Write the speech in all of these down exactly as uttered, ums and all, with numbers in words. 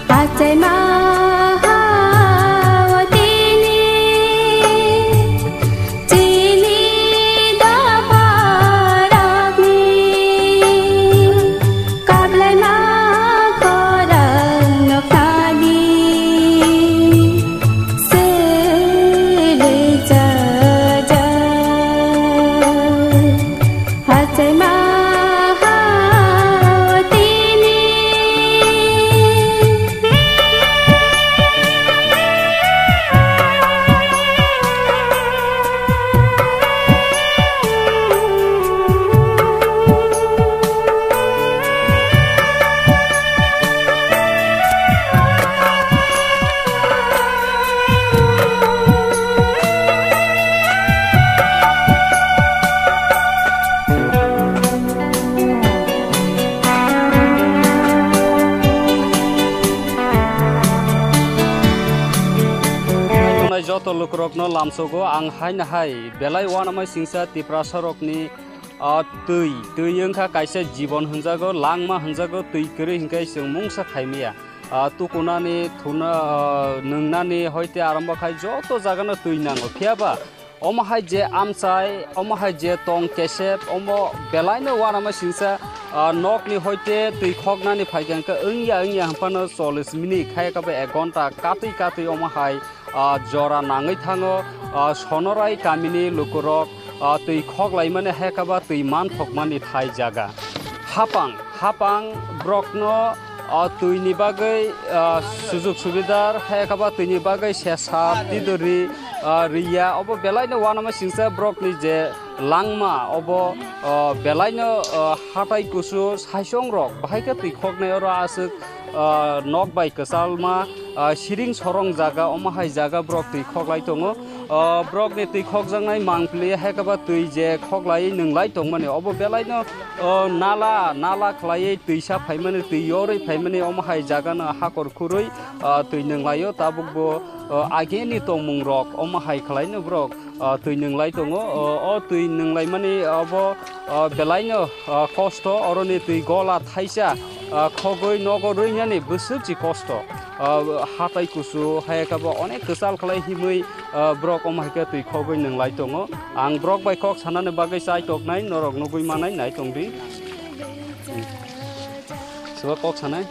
Achai ma ha o tini, chini da parani, kablai ma korang no kani. Joto lukurokno lamsogo ang haino hai belai uanama singsa Tiprasarokni, ah, twi, twi wngkha kaisa jibon hwnjago, langma hwnjago, twi kwrwi hwnkhe chwng mungsa khaimaya. Ah, tukunani, thuna, ah, nwngnani hoite arombo khai joto jagano twi nango. Phiyaba omo hai je amchai, omo hai je tong kesep, omo belaino uanama singsa, ah, nokni hoite twi khoknani phaikha hwnkhe wngya wngya hwnphano chollish minute khai kabo ek ghonta katwi katwi omo hai, ah, jora nangwi thango, ah, Sonorai kamini lukurok, ah, twi khoklaimani hai kabo twi manthokmani thai jaga. Hapang, hapang borokno, ah, twini bagwi, ah, sujug subidar hai kabo twini bagwi sesa tidori, ah, riya obo belaino uanama singsa borokni je langma obo, ah, belaino, ah, hatai kusu saisongrok bahai khe twi khoknai oro aswk, ah, nok bai kwchalma, ah, siring sorong jaga, omo hai jaga borok twi khoklai tongo. Ah, borokni twi khokjaknai mangpili hai khe ba twi je khoklai nwnglai tongmani, obo belaino, ah, nala, nala khlaiwi twisa phaimani, twi yorwi phaimani, omo hai jagano hakor khurwi, ah, twi nwnglaio. Tabukbo, ah, agini tongmungrok omo hai khlaino borok, ah, twi nwnglai tongo. Ah, o twi nwnglaimani obo, ah, belaino, ah, kosto, oroni twi gola thaisa, ah, khogwi nogo rwinani bwswk si kosto. Ah, hatai kusu hai khe bo onek kwchal khlai himwi, ah, borok omo hai khe twi khogwi nwnglai tongo. Ang borok bai kok sanani bagwi chai toknai, norok nugwi manai, nai tongdi. Sobo kok sanai?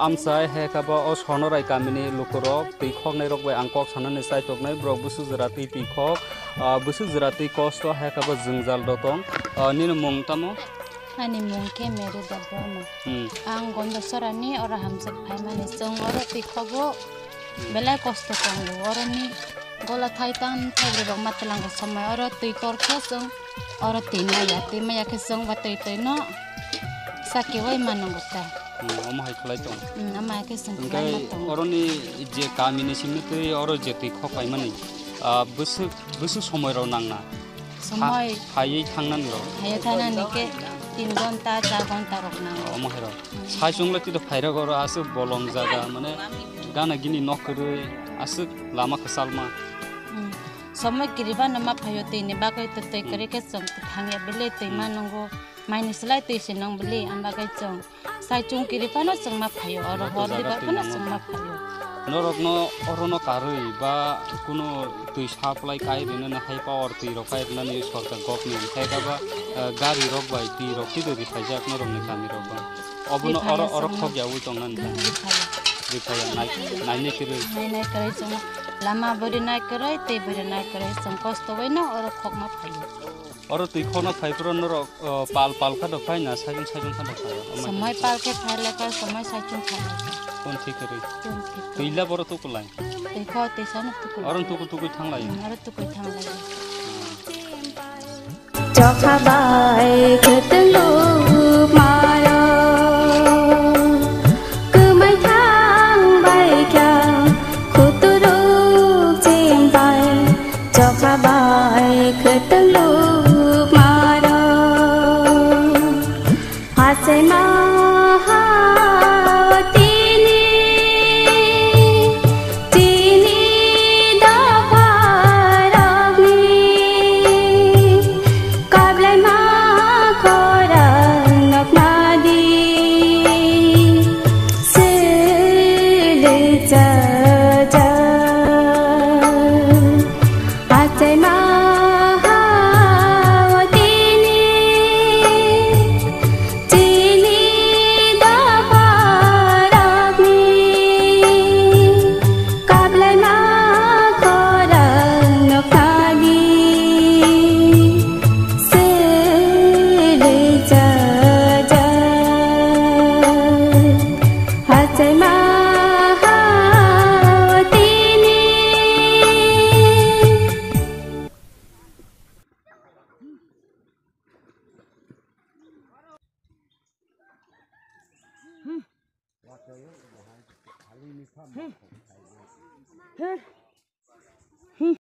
Amchai hai khe bo o Sonorai kamini lukurok twi khoknairok bai ang kok sanani chai toknai, borok bwswk jora twi twi khok, ah, bwswk jora twi kosto hai khe bo jwngjal do tong. Ah, nini mung tamo? Ani mung khe Mary Debbarma. Hmm. Ang Gondasorani oro hamjak phaimani, chwng oro twi khogo belai kosto tongo. Oroni gola thai tan thaibrwi rok ma twlango somoi oro twi tor khe chwng oro twi maya, twi maya khe chwng ba twi twi no sakiui mano ta. Hmm, omo hai khlai tong. Hmm, ama hai khe chwng khlai ma tongo. Oroni je kamini simi twi oro je twi khok paimani, ah, bwswk, bwswk somoi rok nangna? Somoi. Pha-, phaiwi thangnani rok? Phaiwi thangnani khe tin ghonta, char ghonta rok nango. Omo hai rok. Hmm. Sai chwngla tito phairok oro aswk bolong jaga, mane gana gini nok kwrwi aswk lama kwchalma. Hmm. Somoi kwrwi phano ma phaio, twini bagwi to twi kwrwi khe chwng thangya bile twi ma nungo. Maini slai twi se nung bili, ang bagwi chwng. Sai chwng kiri phano chwng ma phaio, oro hor diba phano chwng ma phaio. Norokno orono karwi ba kuno twi supply kai rwnani hai power twi rok kai rwnani sorkar government khai ba, eh, gari rok bai twi rok twi rwi phaijak norokni kami rok ba. Obono oro, oro khok yaui tongnani ta. Riphaio. Riphaio, nai, nainai kwrwi. Nainai kwrwi chwng lama bwrwi nai kwrwi, twi bwrwi nai kwrwi chwng kosto bai no oro khok ma phaio. Oro twi khokna phai phuru norok, o, pal pal kha do phai na, saijung saijung kha do phai? Omo somoi hai pal khe phai lekha, somoi saijung kha lekha. Kon thik kwrwi? Kon thik kwrwi. Twi la boro tukulai? Twi kho twi sano tukulai. Oro tukul tukul thanglai? Hmm, oro tukul thanglai. Chokha bai kwtwng luk maro, kwmai thang bai kha khuturuk chim bai. Chokha bai kwtwng luk maro, achai ma ha tini, tini dopha rokni kablai